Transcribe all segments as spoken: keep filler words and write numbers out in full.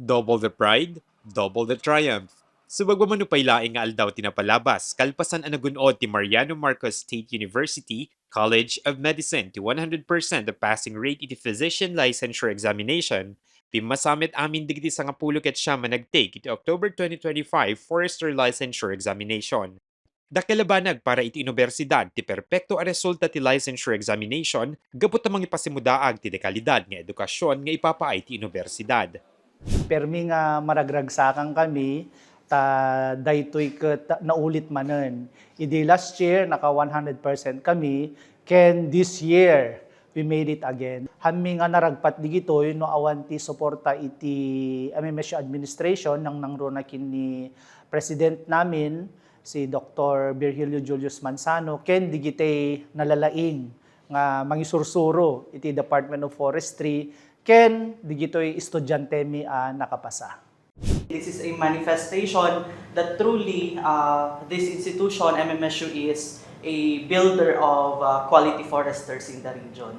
Double the pride, double the triumph. Subagba mano pay laeng nga aldaw ti napalabas, kalpasan a nagun-od ti Mariano Marcos State University College of Medicine ti one hundred percent a passing rate iti physician licensure examination, pimmasamet amin dagiti sangapulo ket siam a nag-take iti October twenty twenty-five forester licensure examination. Dakkel a banag para iti universidad ti perpekto a resulta ti licensure examination gapu ta mangipasimmudaag ti dekalidad nga edukasyon nga ipapaay ti universidad. Permi nga maragragsakan kami, ta daytoy ket naulit manen. Idi last year, naka one hundred percent kami, ken this year, we made it again. Hammi nga naragpat digitoy no awan ti suporta iti M M S U administration, nangnangruna ken ni President namin, si Doktor Virgilio Julius Manzano, ken digitay nalalaing nga mangisursuro iti Department of Forestry, ken digitoy estudiantemi a nakapasa. This is a manifestation that truly, uh, this institution, M M S U, is a builder of, uh, quality foresters in the region.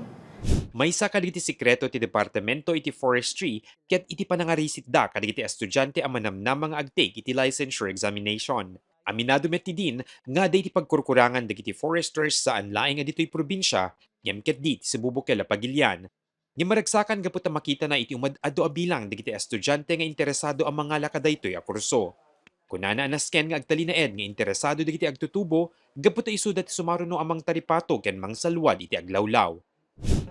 Maysa kadagiti sekreto ti Departamento iti Forestry ket iti panangarisitda kadagiti estudiante a manamnama nga agtake iti licensure examination. Aminado met ti dean nga adda iti pagkurkurangan dagiti foresters saan laeng a ditoy probinsia, ngem ket di ti Cebu bukel a pagilian. Ngem maragsakan gapu ta makitana iti umad-adu a bilang dagiti estudiante nga interesado a mangala kadaytoy a kurso. Kunana a nasken nga agtalinaed nga interesado dagiti agtutubo gapu ta isuda ti sumaruno a mangtaripato ken mangsalluad iti aglawlaw.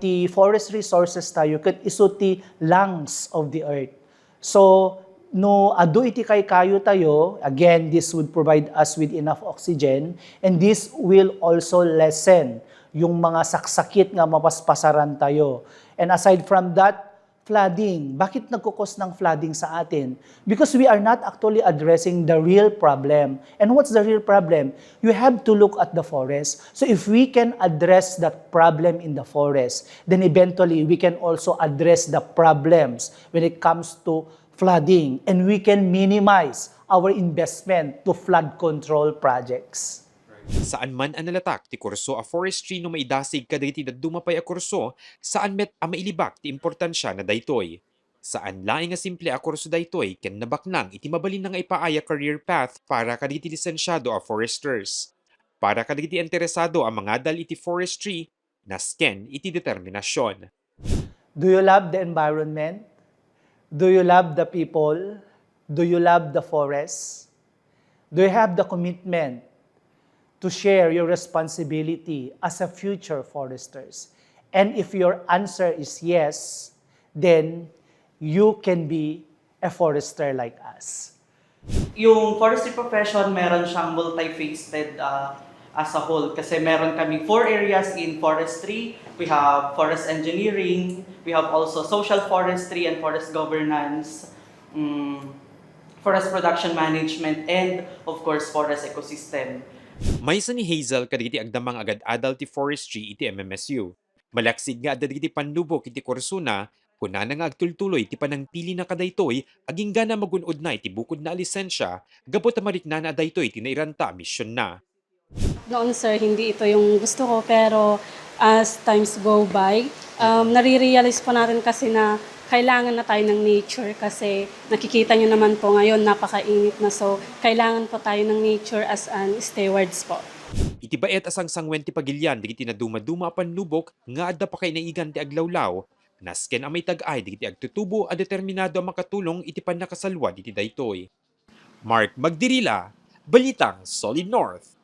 Ti forest resources tayo ket isu ti lungs of the earth. So, no adu iti kaykayo tayo, again, this would provide us with enough oxygen, and this will also lessen yung mga saksakit nga mapaspasaran tayo. And aside from that, flooding. Bakit nagkukos ng flooding sa atin? Because we are not actually addressing the real problem. And what's the real problem? You have to look at the forest. So if we can address that problem in the forest, then eventually we can also address the problems when it comes to flooding, and we can minimize our investment to flood control projects. Saan man a nalatak ti kurso a forestry no maidasig kadagiti dadduma pay a kurso, saan met a mailibak ti importansia na daytoy. Saan laeng nga simple a kurso daytoy ken nabaknang iti mabalin nga ipaay a career path para kadagiti lisensiado a foresters. Para kadagiti interesado a mangadal iti forestry, nasken iti determinasion. Do you love the environment? Do you love the people? Do you love the forest? Do you have the commitment to share your responsibility as a future foresters? And if your answer is yes, then you can be a forester like us. Yung forestry profession, meron siyang multifaceted, ah, as a whole. Kasi meron kami four areas in forestry. We have forest engineering, we have also social forestry and forest governance, mm, forest production management, and of course, forest ecosystem. Maysa ni Hazel kadagiti agdama nga agad-adal ti forestry iti M M S U. Malaksid nga adda dagiti pannubok iti kursona, kunana nga agtultuloy ti panangpilina kadaytoy, agingga na magun-odna iti bukodna a lisensia, gapu ta mariknana a daytoy ti nairanta a misionna. Noon, sir, hindi ito yung gusto ko, pero as times go by, um, nare-realize po natin kasi na kailangan na tayo ng nature kasi nakikita nyo naman po ngayon, napakainit na. So, kailangan po tayo ng nature as an stewards po. Iti baet a sangsanguen ti pagilian dagiti nadumaduma a pannubok nga adda pakainaigan ti aglawlaw, nasken a maitag-ay dagiti agtutubo a determinado a makatulong iti pannakasalluad iti daytoy. Mark Magdirila, Balitang Solid North.